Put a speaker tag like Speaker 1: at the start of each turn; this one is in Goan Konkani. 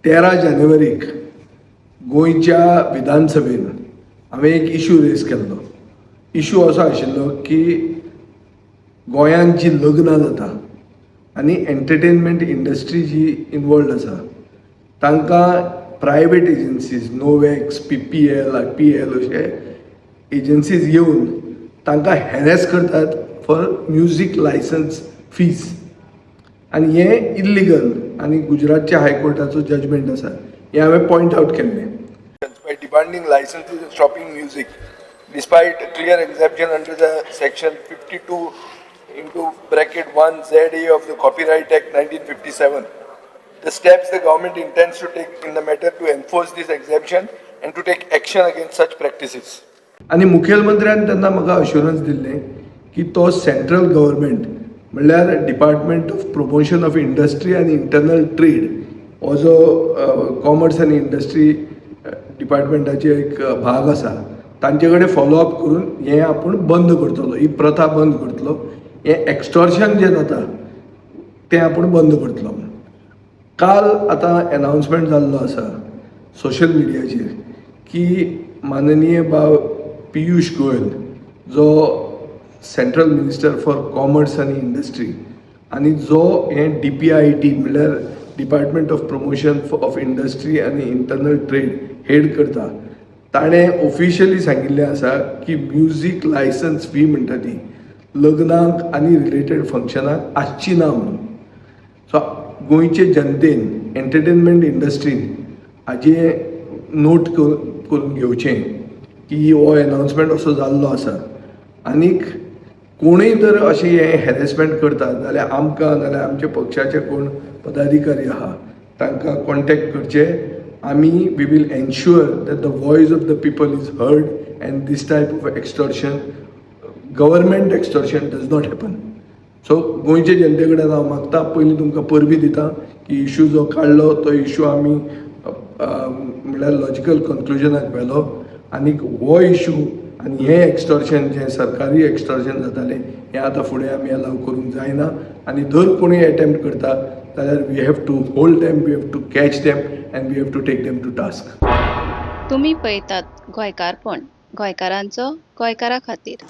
Speaker 1: 13 जानेवारीक गोंयच्या विधानसभेन हांवें एक इशू रेज केल्लो. इशू असो आशिल्लो की गोंयांत जी लग्नां जाता आनी एंटरटेनमेंट इंडस्ट्री जी इनवॉल्ड आसा, तांकां प्रायवेट एजन्सीज, नोवेक्स, पीपीएल, आयपीएल अशे एजन्सीज येवन तांकां हॅरेस करतात फॉर म्युजीक लायसन्स फीज आनी हें इल्लिगल आनी गुजरातच्या हायकोर्टाचो जजमेंट आसा, हें हांवें पॉयंट आवट केल्लें. By demanding licenses and stopping music, despite a clear exemption under the section 52 into bracket 1 ZA of the Copyright Act 1957. The steps the government intends to take in the matter to enforce this exemption and to take action against such practices. आनी मुखेलमंत्र्यान तेन्ना म्हाका अश्युरन्स दिल्लें की तो सेंट्रल गव्हर्मेंट म्हणल्यार Department of Promotion of Industry आनी इंटरनल ट्रेड, हो जो कॉमर्स आनी इंडस्ट्री डिपार्टमेंटाचे एक भाग आसा, तांचे कडेन फॉलोअप करून हें आपूण बंद करतलो, ही प्रथा बंद करतलो, हें एक्स्टॉर्शन जें जाता तें आपूण बंद करतलो म्हणून. काल आतां एनावन्समेंट जाल्लो आसा सोशल मिडियाचेर की माननीय बाब पियूष गोयल, जो सेंट्रल मिनिस्टर फॉर कॉमर्स आनी इंडस्ट्री आनी जो हें डीपीआयटी म्हणल्यार Department of Promotion of Industry आनी इंटरनल ट्रेड हेड करता, ताणें ऑफिशियली सांगिल्लें आसा की म्युजीक लायसन्स फी म्हणटा ती लग्नाक आनी रिलेटेड फंक्शनाक आसची ना म्हणून. सो गोंयचे जनतेन, एंटरटेनमेंट इंडस्ट्रीन हाजें नोट करून घेवचें की हो एनावन्समेंट असो जाल्लो आसा. आनीक कोणूय जर अशें हें हॅरेसमेंट करता जाल्यार आमकां नाल्यार आमच्या पक्षाचे कोण पदाधिकारी आहा तांकां कॉन्टेक्ट करचे. आमी we will ensure that the voice of the people is heard and this type of extortion, government extortion, does not happen. So गोंयचे जनते कडेन हांव मागता, पयलीं तुमकां परबीं दिता की इशू जो काडलो तो इशू आमी म्हणल्यार लॉजिकल कन्क्लुजनाक व्हेलो आनीक हो इशू आनी हें एक्स्टॉर्शन जें सरकारी एक्स्टॉर्शन जातालें, हें आतां फुडें आमी अलाव करूंक जायना. आनी जर कोणूय एटेम्प्ट करता जाल्यार we have to hold them, we have to catch them and we have to take them to task.
Speaker 2: तुमी पळयतात गोंयकारपण, गोंयकारांचो गोंयकारा खातीर.